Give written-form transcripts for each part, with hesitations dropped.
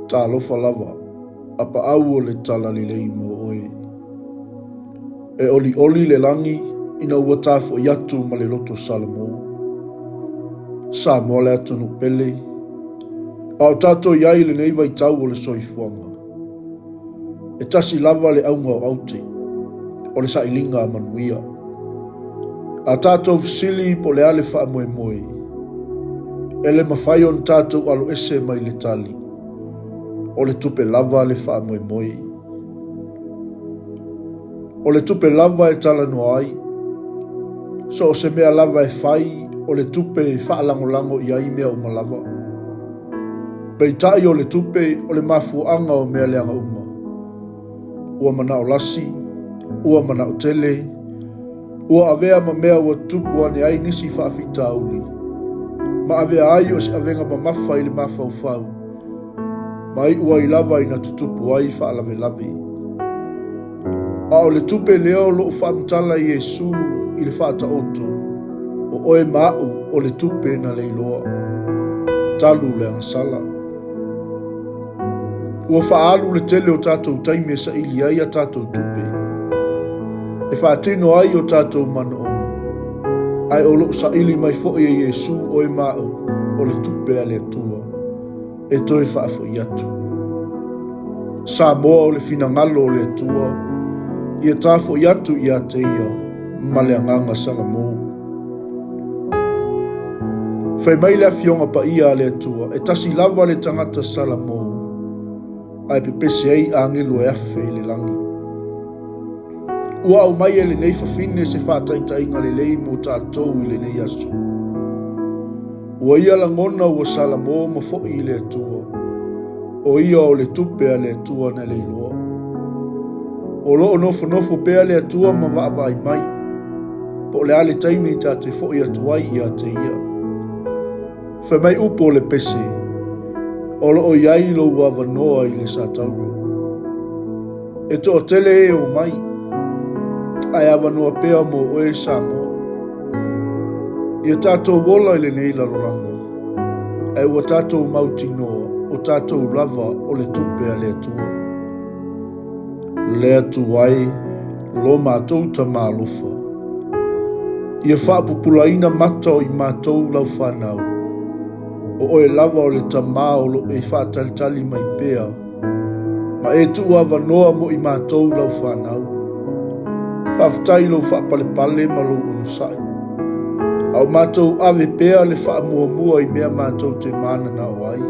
Talofa lava, a paau o le talalelei mo oe. E olioli le lagi ina ua tafo'i atu ma le loto Salamo. Samoa le atunuu pele, a o tatou i ai i lenei vaitau o le soifuaga. E tasi lava le auga o aute, o le sailiga manuia. A tatou fesili po o le a le faamoemoe, e le mafai ona tatou aloese mai le tali, o le tupe lava le faamoemoe. O le tupe lava e talanoa ai. So o se mea lava e fai, o le tupe e faalagolago i ai mea uma lava. Peitai o le tupe o le mafuaaga o mea leaga uma. Ua manao lasi, ua manao tele, ua avea ma mea ua tutupu ane ai nisi faafitauli, ma avea ai o se avega mamafa i le mafaufau, ma iu ai lava ina tutupu ai faalavelave. A o le tupe lea o loo faamatala Iesu i le faataoto, o oe ma a'u o le tupe na leiloa. Talu le agasala. Ua faaalu le tele o tatou taimi e saili ai a tatou tupe, e faatino ai o tatou manaoga, ae o loo saili mai foi e Iesu oe ma a'u o le tupe a le Atua e toe faafoi atu. Samoa o le finagalo o le Atua, ia tafo'i atu ia te ia ma le agaga Salamo. Fai mai le Afioga Paia a le Atua, e tasi lava le tagata Salamo, ae pepese ai agelu e afe i le lagi. Ua aumai e lenei fafine se faataitaiga lelei mo tatou i lenei aso. Ua ia lagona ua Salamo ma fo'i i le Atua, o ia o le tupe a le Atua na leiloa. O loo nofonofo pea le Atua ma vaavaai mai, po o le a le taimi ta te fo'i atu ai ia te ia. Fai mai upu o le pese, o loo i ai lou avanoa i le Satauro. E toatele e o mai, ae avanoa pea mo oe Samoa. Ia tatou ola i lenei lalolagi, ae ua tatou mautinoa o tatou lava o le tupe a le Atua. Le Atua e, lo matou Tama alofa, ia faapupulaina mata o i matou lau fanau, o oe lava o le Tama o lo e faatalitali mai pea, ma e tuu avanoa mo i matou lau fanau. Faafetai i lou faapalepale ma lou onosai. A o matou ave pea le faamuamua i mea matou te mananao ai.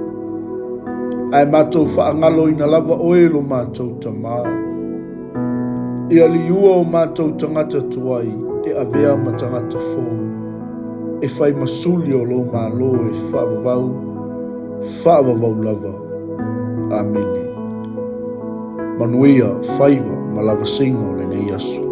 Ae matou faagaloina lava oe lo matou Tama. Ia liua o matou tagata tuai e avea ma tagata fou, e fai ma suli o lou Malo e faavavau, faavavau lava. Amene. Manuia faiva ma lavasiga o lenei aso.